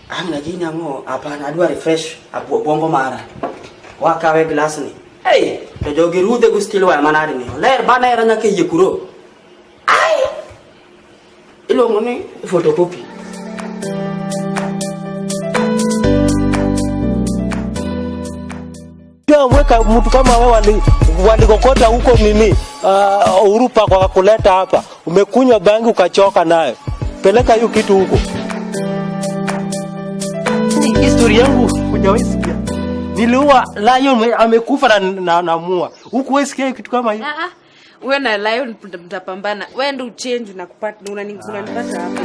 Ang' na gini ang'o? Hapana, adwa refresh obwongo mara. Wakawe glass ni. Hey, to jogi rudhe go steel wire manade ni. Ler bana era nyaka yie kuro. Ai! Iluongo ni photocopy. Weka mtu kama wewe walikokota huko mimi Urupa kwa kuleta hapa, umekunywa bangi ukachoka nayo, peleka hiyo kitu huko. Historia yangu hujawahi sikia. Niliua lion amekufa na mua. Hukuwahi sikia kitu kama hiyo? Ah ah. Wewe na lion mtapambana. Wewe ndio uchange na kupata unanipata hapa.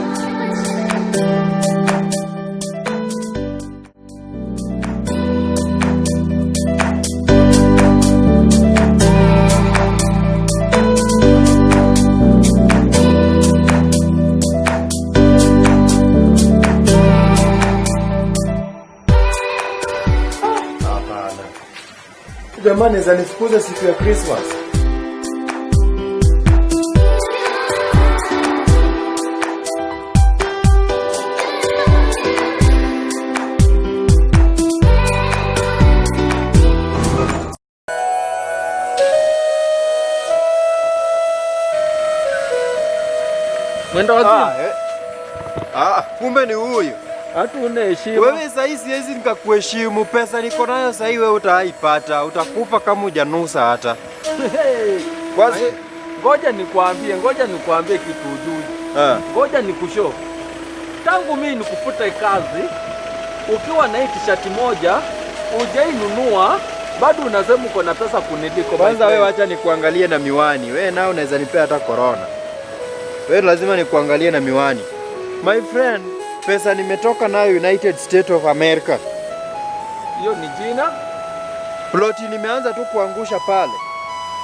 Jamani, zanifukuza siku ya Christmas. Mwendo wazimu. Kumbe ni huyu. Hatuna heshima. Wewe sasa hizi siwezi nikakuheshimu. Pesa niko nayo sasa wewe utaipata. Utakufa kama hujanusa hata. Kwanza ngoja nikwambie kitu ujui. Ngoja nikushow. Tangu mimi nikufute kazi ukiwa na hii t-shirt moja hujainunua bado unasema uko na pesa kuniliko. Kwanza wewe acha nikuangalie na miwani. Wewe nao unaweza nipea hata corona. Wewe lazima nikuangalie na miwani. My friend, pesa nimetoka nayo United States of America. Hiyo ni jina. Ploti nimeanza tu kuangusha pale.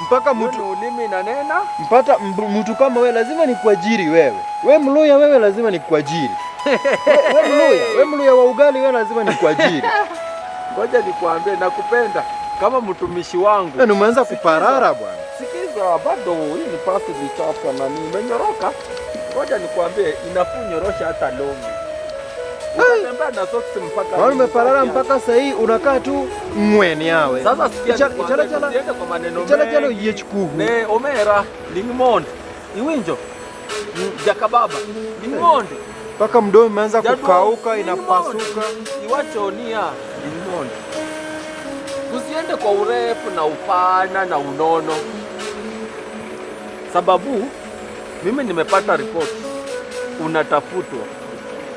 Mpaka mtu ulimi inanena. Mpata mtu kama wewe lazima nikuajiri wewe. Wewe Mluya wewe lazima nikuajiri. Wewe Mluya, wewe Mluya wa ugali wewe lazima nikuajiri. Ngoja nikuambie nakupenda kama mtumishi wangu. Wewe umeanza kuparara bwana. Sikiza bado hii ni pasi vichafu na nimenyoroka. Ngoja nikuambie inafunyorosha hata longi. Unatembea na socks mpaka. Wewe umeparara mpaka sasa hii unakaa tu mweni yawe. Sasa sikia chala kwa maneno mengi. Chala yechkuhu. Ne omera lingmonde. Iwinjo. Jakababa. Lingmonde. Mpaka mdomo umeanza kukauka inapasuka. Iwacho nia lingmonde. Usiende kwa urefu na upana na unono. Sababu mimi nimepata report unatafutwa.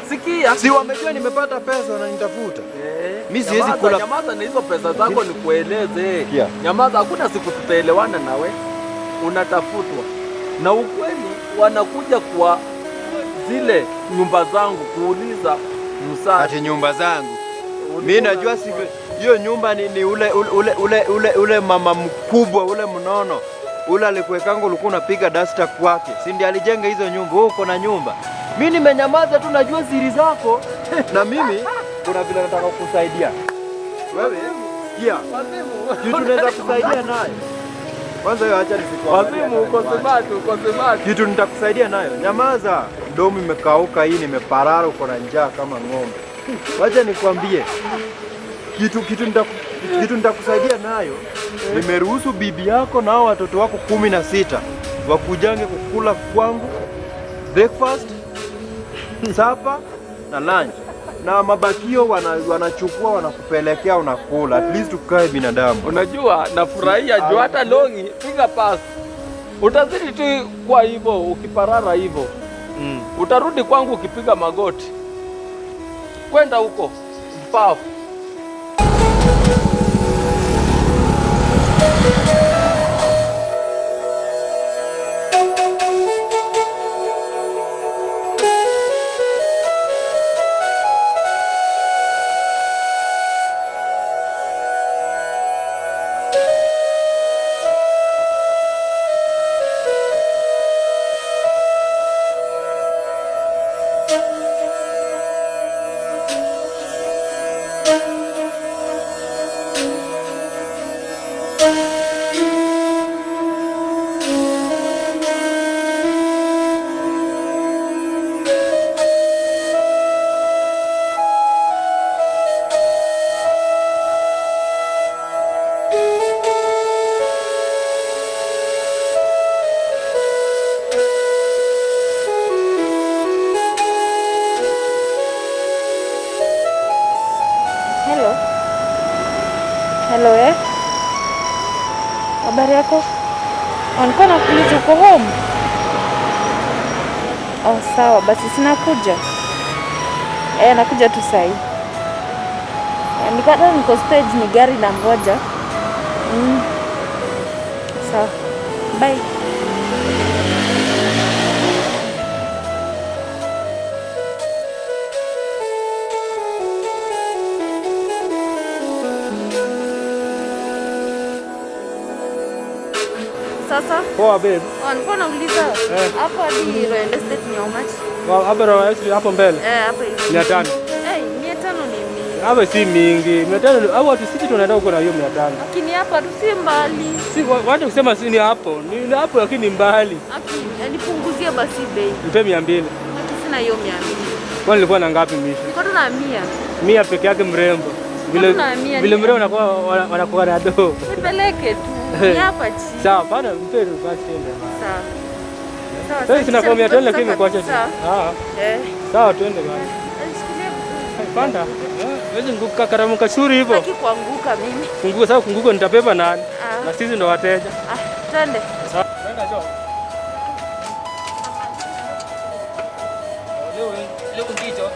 Sikia. Si wamejua nimepata pesa wananitafuta. Mimi siwezi kula. Nyamaza na hizo pesa zako nikueleze. Nyamaza, hakuna siku tutaelewana nawe. Unatafutwa. Na ukweli wanakuja kwa zile nyumba zangu kuuliza msaada. Ati nyumba zangu. Mimi najua si hiyo nyumba ni ule ule ule ule ule mama mkubwa ule mnono. Ule alikuwekangu ulikuwa unapiga duster kwake. Si ndiye alijenga hizo nyumba? Wewe uko na nyumba. Mimi nimenyamaza tu najua siri zako. Na mimi kuna vile nataka kukusaidia. Wewe sikia. Kitu naweza kusaidia nayo. Kwanza hiyo acha nisikuangalie. Wazimu uko smart, uko smart. Kitu nitakusaidia nayo. Nyamaza. Mdomo imekauka hii nimeparara uko na njaa kama ng'ombe. Wacha nikwambie. Kitu nitakusaidia nayo. Nimeruhusu bibi yako na watoto wako 16 wakujange kukula kwangu breakfast, supper na lunch. Na mabakio wanachukua wanakupelekea unakula. At least ukae binadamu. Unajua nafurahia juu hata longi piga pass. Utazidi tu kwa hivyo ukiparara hivyo. Utarudi kwangu ukipiga magoti. Kwenda huko mpafu. Hello. Hello eh. Habari yako? Nilikuwa nakuuliza uko home? Oh, sawa basi sina kuja. Nakuja tu sahi. Nikata niko stage ni gari na ngoja. Sawa. Bye. Sasa? Poa babe. Nilikuwa nauliza hapo hadi Royal Estate ni how much? Hapo Royal Estate hapo mbele. Hapo hivi. 500. 500 ni mingi. Hapo si mingi. 500 hapo watu sisi tunaenda huko na hiyo 500. Lakini hapa tu si mbali. Si wacha kusema si ni hapo. Ni hapo lakini ni mbali. Aki, nipunguzie basi bei. Nipe 200. Lakini sina hiyo 200. Kwani nilikuwa na ngapi mimi? Niko tu na 100. 100 peke yake mrembo. Vile vile mrembo wanakuwa na do. Nipeleke tu. Ni hapa chini. Sawa, bana mpe tu basi twende. Sawa. Sawa. Sasa sina kwa 500 lakini nimekuacha tu. Sawa. Sawa twende bana. Panda. Wewe nguka karamu kasuri hivyo. Sitaki kuanguka mimi. Kunguka sawa, kunguka nitabeba nani? Na sisi ndo wateja. Twende. Sawa. Twende jo. Leo ngicho.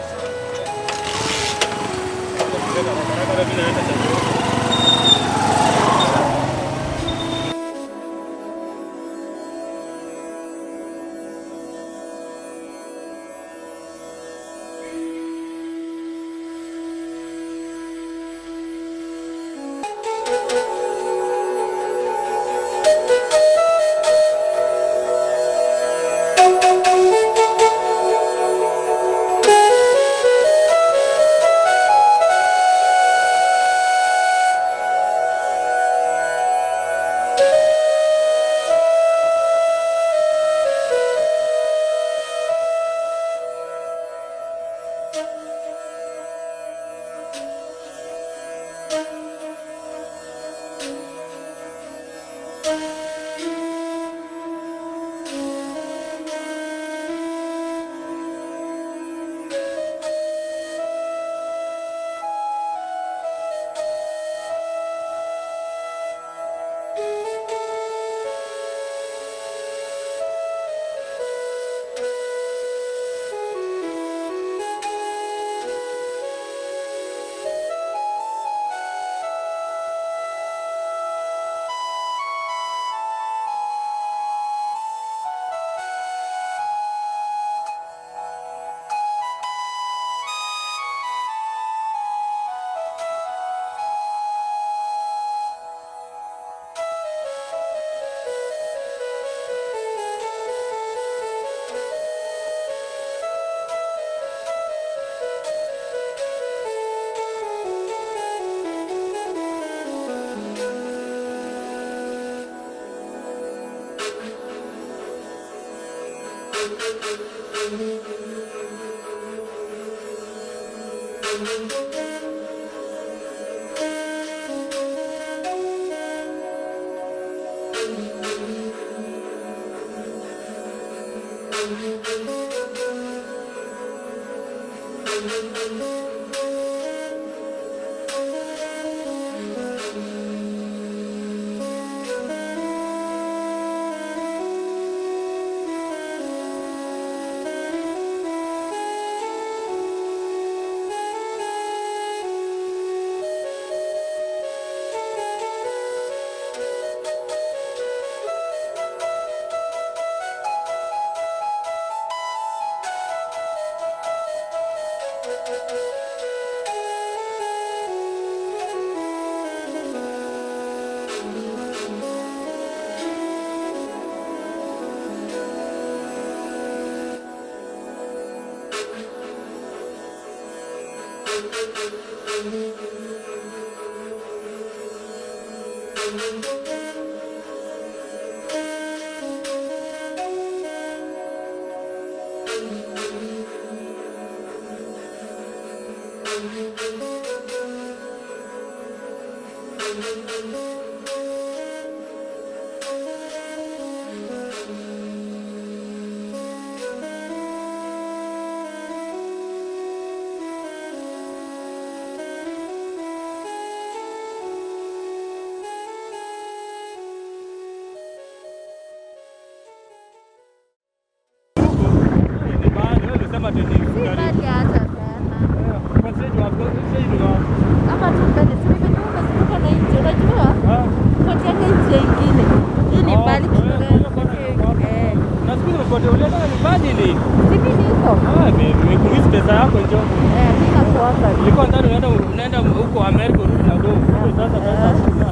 tu mbele. Si mimi nimezunguka na nje, unajua? Ah. Fuatianga njia ingine. Hii ni Oh, mbali kwa hiyo- kutoka. kwa hiyo kona ni kona. Eh. Na siku hizi umepotea, ulienda nyumbani lini? Si mimi niko. Ah, baby, nimekumiss pesa yako njoo. Eh, mimi nakuanga. Nilikuwa nadhani unaenda huko Amerika urudi na do. Kumbe sasa pesa hakuna.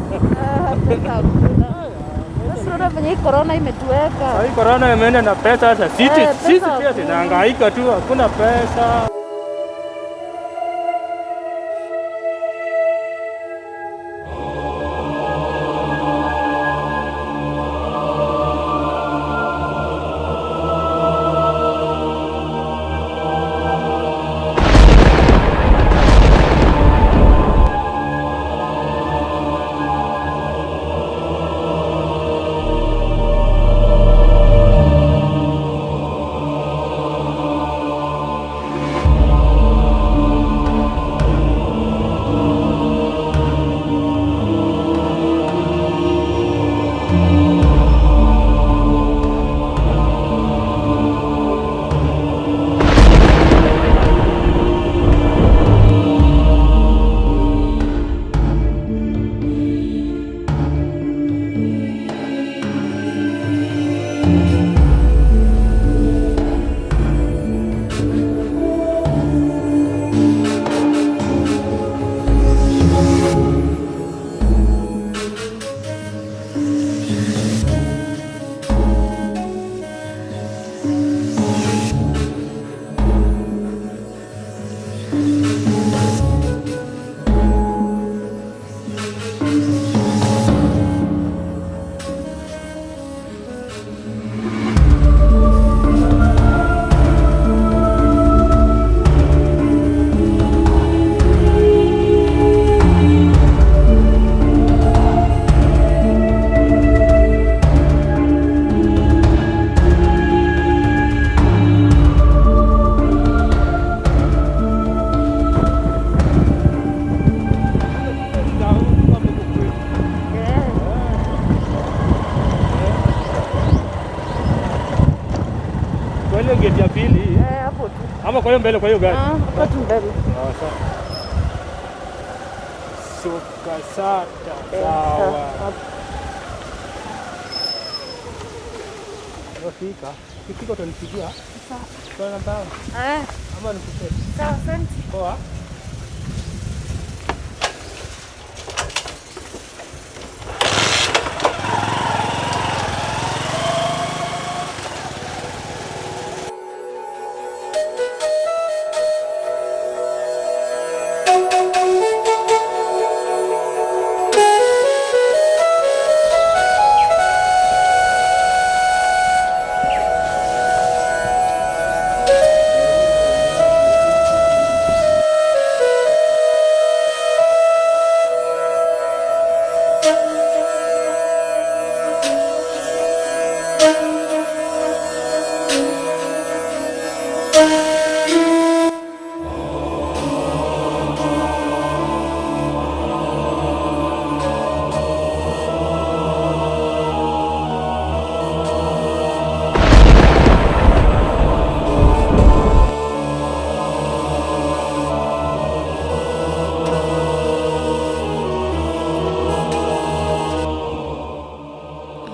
Ah, pesa hakuna. Sasa unaona venye hii corona imetuweka. Hii corona imeenda na pesa sasa. Sisi Eh, pesa sisi pia hakuna. tunahangaika tu, hakuna pesa. Eh. Kwa ile gate ya pili Eh, hapo tu. ama kwa hiyo mbele kwa hiyo gari. Ah, hapo tu mbele. Sawa sawa. Sukasata. Eh, Sawa. hapo. Fika. Ukifika utanipigia. Sawa. Namba yangu. Eh, Ama nikupe. sawa, asante. Poa.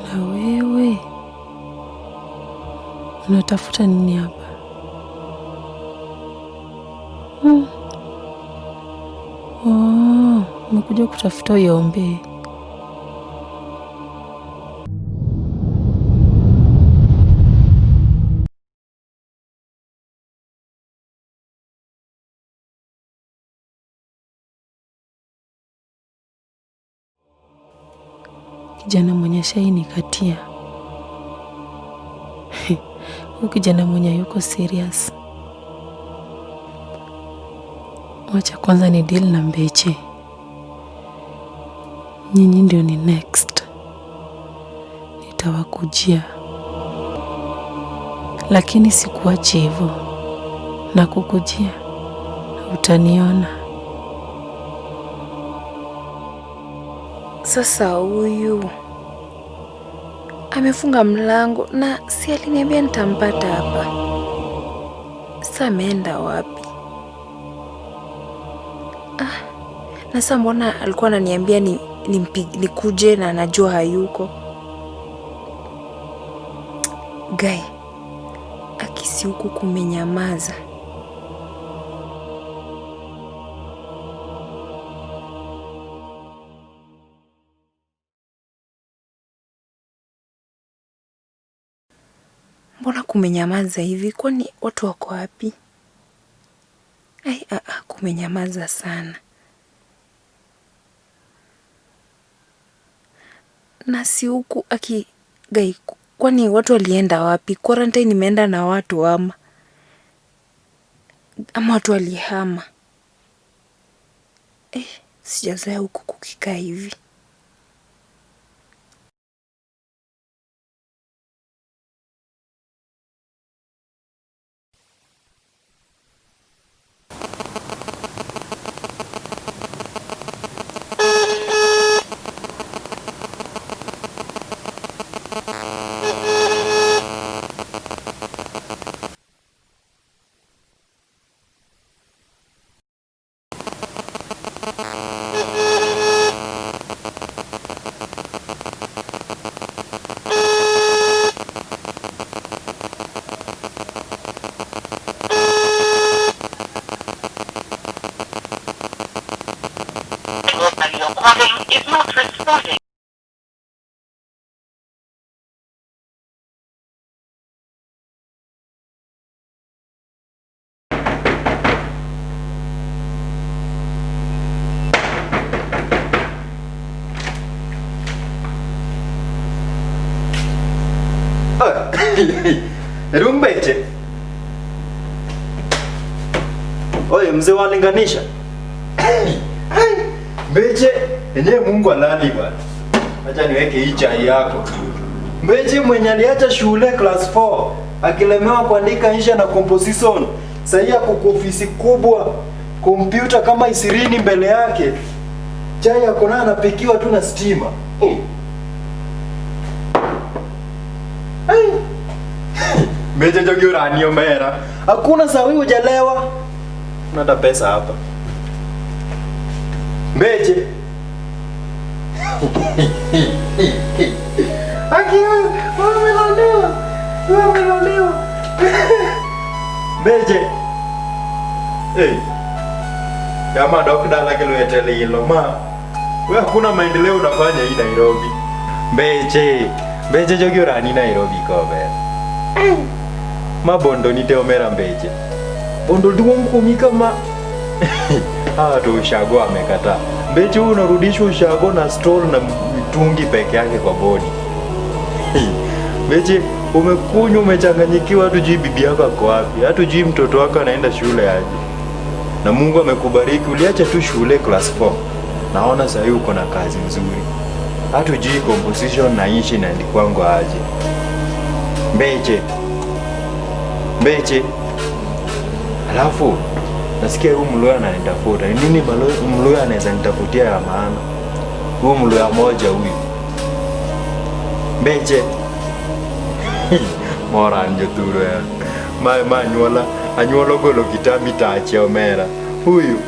Na wewe unatafuta nini hapa? Hmm. Oh, umekuja kutafuta uiombee. Kijana mwenye shai nikatia. Huyu kijana mwenye yuko serious. Wacha kwanza ni deal na Mbeche. Nyinyi ndio ni next. Nitawakujia, lakini sikuachi hivyo, na kukujia na utaniona. Sasa huyu amefunga mlango na si aliniambia nitampata hapa. Sasa ameenda wapi? Ah, na Na sasa mbona alikuwa ananiambia nikuje na anajua hayuko? Guy, akisi huku kumenyamaza. Mbona kumenyamaza hivi? Kwani watu wako wapi? Ai, kumenyamaza sana. Na si huku aki guy, kwani watu walienda wapi? Quarantine imeenda na watu ama? Ama watu walihama? Sijazoea huku kukikaa hivi. You're calling is not responding. Rumbeche. Oye, mzee walinganisha. Mbeche, enyewe Mungu alali bwana. Acha niweke hii chai yako. Mbeche mwenye aliacha shule class 4 akilemewa kuandika insha na composition. Sasa ako kwa ofisi kubwa, kompyuta kama 20 mbele yake. Chai yako nayo anapikiwa tu na stima. Hey. Mbeche jogi urani omera. Hakuna sawi hujalewa. Una pesa hapa. Mbeche. Aki umelolewa. Umelolewa. Mbeche. Hey. Kama dok dala kilwete lilo ma. Wewe hakuna maendeleo unafanya hii Nairobi. Mbeche. Mbeche jogi urani Nairobi kobe. Ma bondo ni te omera Mbeche. Bondo duong kumi kama tu ushago amekataa. Mbeche huyu unarudishwa ushago na stall na mitungi peke yake kwa bodi. Mbeche umekunywa umechanganyikiwa, hatujui bibi yako ako wapi, hatujui mtoto wako anaenda shule aje. Na Mungu amekubariki, uliacha tu shule class 4. Naona sasa uko na kazi nzuri. Hatujui composition na ishi inaandikwa aje. Mbeche. Mbeche. Alafu nasikia huyu Mluya ananitafuta. Ni nini Mluya anaweza nitafutia ya maana? Huyu Mluya moja huyu. Mbeche. Mora njoturo ya. Ma anyuola, anyuolo golo kitambi tache omera. Huyu.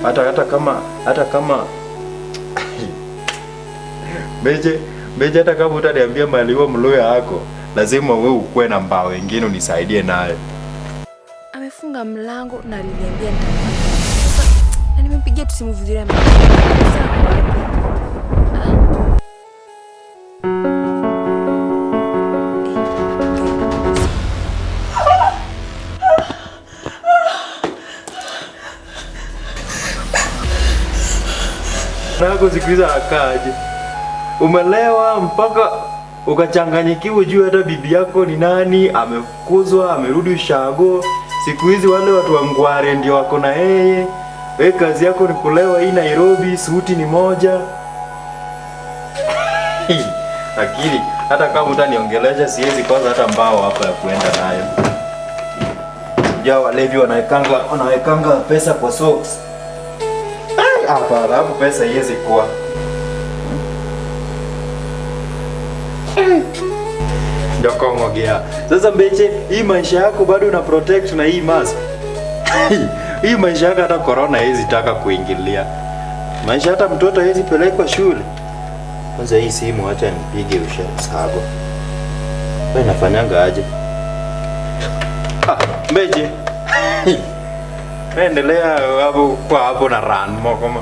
Hata kama Mbeche, Mbeche hata kama utaniambia mali huo Mluya yako, lazima wewe ukue na mbao wengine unisaidie nayo. Amefunga mlango na aliniambia nitakuja. Sasa na nimempigia tu simu vizuri ameniambia. Nako siku hizi akaje? Umelewa mpaka ukachanganyikiwa, ujue hata bibi yako ni nani, amekuzwa, amerudi ushago. Siku hizi wale watu wa Ngware ndio wako na yeye. Wewe kazi yako ni kulewa hii Nairobi, suti ni moja. Lakini hata kama utaniongelesha siwezi kwanza hata mbao hapa ya kuenda nayo. Ja walevi wanawekanga pesa kwa socks. Hapa hapo pesa iwezi kuwa. Ndio gea. Sasa Mbeche, hii maisha yako bado una protect na hii mask. Hii maisha yako hata corona haiwezi taka kuingilia. Maisha hata mtoto hawezi pelekwa shule. Kwanza hii simu acha nipige ushago. Wewe nafanyanga aje? Ah, Mbeje. Endelea hapo kwa hapo na run moko ma.